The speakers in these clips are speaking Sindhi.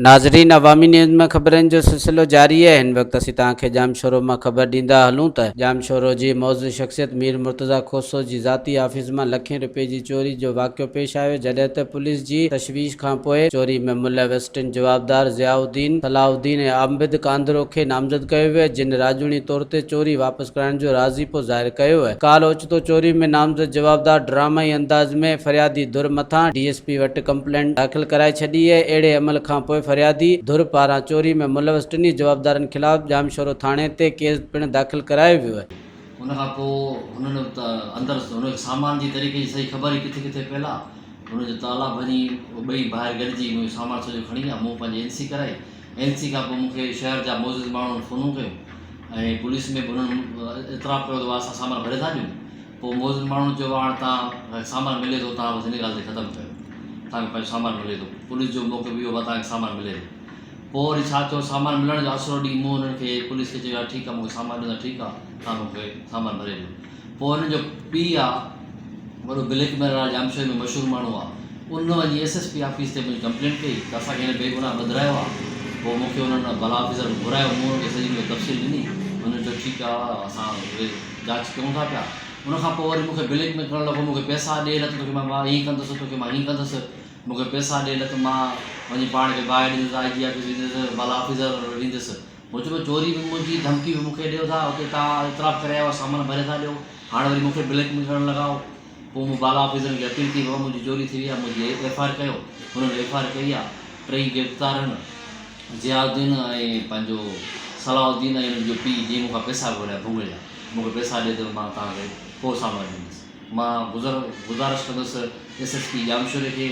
ناظرين عوامي نيوز ۾ خبرن جو سلسلو جاري آهي هن وقت اسين توهان کي ڄامشورو مان خبر ڏيندا هلون ته ڄامشورو جي معزز شخصيت مير مرتضيٰ کوسو جي ذاتي آفيس مان لکين رپين جي چوري جو واقعو پيش آيو جڏهن ته پوليس جي تشويش کانپوء چوري ۾ ملوث ٽن جوابدار ضياء الدين، صلاح الدين ۽ عابد ڪانڌرو کي نامزد ڪيو ويو جن راڄوڻي طور تي چوري واپس ڪرائڻ جو راضيپو ظاهر ڪيو. ڪالهه اوچتو چوري ۾ نامزد جوابدار ڊرامائي انداز ۾ فريادي ڌر مٿان ڊي ايس پي وٽ ڪمپلينٽ داخل ڪرائي ڇڏي. اهڙي عمل کانپوء فريادي ڌر پاران چوري ۾ ملوث ٽنهي جوابدارن خلاف ڄامشورو ٿاڻي تي ڪيس پڻ داخل ڪرايو ويو. ان کان پوء هنن ته اندر هن کي سامان جي طريقي جي صحيح خبر ئي ڪٿي ڪٿي پيل آ. هن جو تالا ڀڃي ٻئي ڀائر گڏجي منهنجو سامان سڄو کڻي ويا. مون پنهنجي اين سي ڪرائي. اين سي کان پوء مون کي شهر جا معزز ماڻهن فونون ڪيون ۽ پوليس ۾ به هنن اعتراف ڪيو ته اسان سامان ڀري ٿا ڏيون. پوء معزز ماڻهن چيو هاڻ توهان کي سامان ملي ٿو توهان بس هن ڳالهه تي ختم ڪيو. توهان کي پنهنجو سامان ملي ٿو. پوليس جو موقف اهو هو توهان کي سامان ملي ٿو. پوء وري ڇا ٿيو سامان ملڻ جو آسرو ڏئي مون انهن کي پوليس کي چيو يار ٺيڪ آ مون کي سامان ڏيندا ٺيڪ آ توهان مون کي سامان ڀري ڏيو پوء انهن جو پيء آ وڏو بليڪ ميلر آ ڄامشوري ۾ مشهور ماڻهو آ ان وڃي ايس ايس پي آفيس تي منهنجي ڪمپلينٽ ڪئي ته اسان کي هن بيگناهه ٻڌرايو آ پوء مون کي انهن بالا آفيسر گهرايو مون انهن کي سڄي منهنجي تفصيل ڏني انهن چيو ٺيڪ آ اسان جاچ ڪيون ٿا پيا ان کان پوء وري مون کي بليڪ ميل ڪرڻ لڳو مون کي پئسا ڏي نه ته توکي مان هيئن ڪندس توکي مان هيئن ڪندس مون کي پئسا ڏي نه ته مان وڃي پاڻ کي باهه ڏيندس، آء جي آفيس ويندس، بالا آفيسر وٽ ويندس. مون چيو چوري به منهنجي، ڌمڪي به مون کي ڏيو ٿا، اتي توهان اعتراف ڪري آيا آهيو، سامان ڀري ٿا ڏيو، هاڻ وري مون کي بليڪ ميل ڪرڻ لڳا آهيو. پوء مون بالا آفيسرن کي اپيل ڪئي، بابا منهنجي چوري ٿي وئي آهي، منهنجي ايف I R ڪيو. هنن ايف I R ڪئي آهي، ٽئي گرفتار آهن، ضياء الدين ۽ پنهنجو صلاح الدين ۽ هنن جو پيء جنهن مون کان پئسا گهريا ڀونگ جا، مون کي پئسا ڏي ته مان توهان کي پوء سامان ڏيندس. مان گذر گذارش ڪندس ايس ايس پي ڄامشوري کي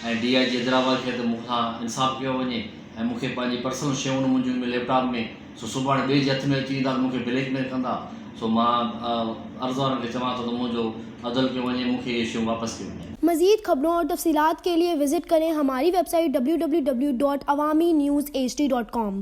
۽ ڊي I جي حيدرآباد کي ته مون سان انصاف ڪيو وڃي ۽ مون کي پنهنجي پرسنل شيون منهنجون ۾ ليپ ٽاپ ۾ سو سڀاڻي ٻئي جي هٿ ۾ اچي ويندا ته مون کي بليڪ ميل ڪندا سو مان عرض وارن کي چوان ٿو ته منهنجو عدل ڪيو وڃي مون کي اهي شيون واپس ڪيون وڃن. مزيد خبرون اور تفصيلات کے لئے وزٽ کریں ہماری web site www.awamiNewsHD.com.